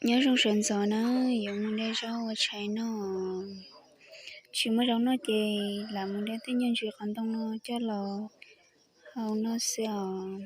Nyob zoo sawv ntxov na, yuav mus de zaub ua tshais noj. Tsis muaj zaub noj ces lam mus de tej nyuag ntsis qos ntoo no coj los hau noj xwb os.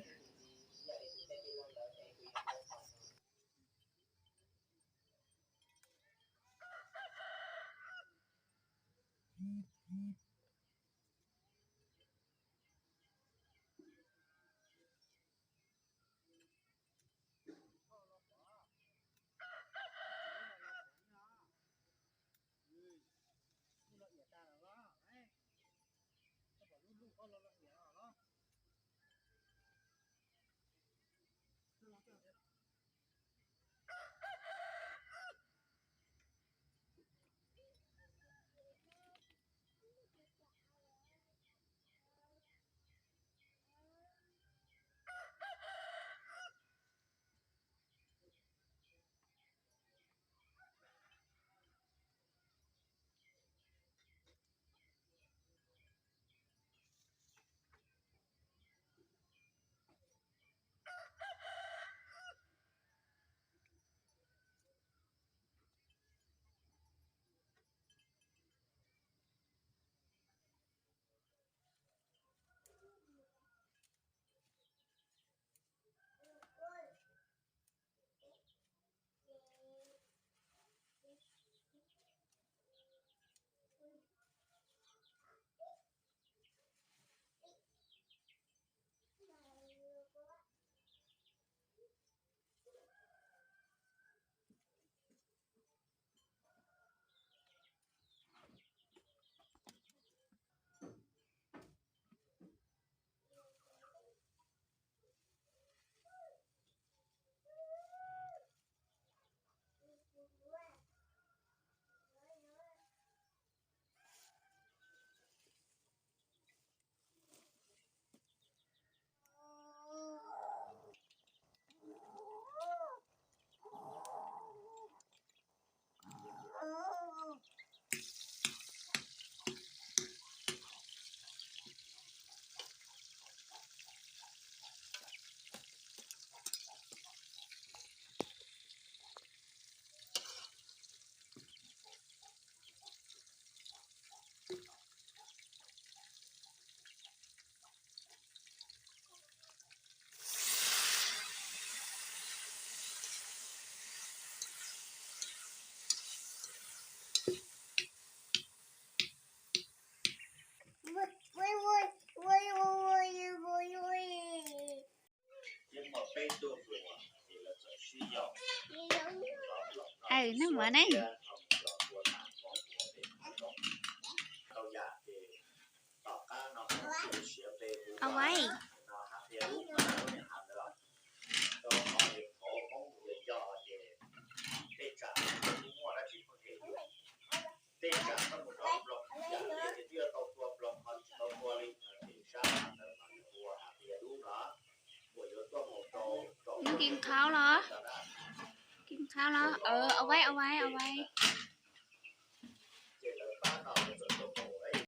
Aw, neb muam ne. Au ais. Neb kis qhauv los? Kis qhauv los? Au ais, au ais, au ais.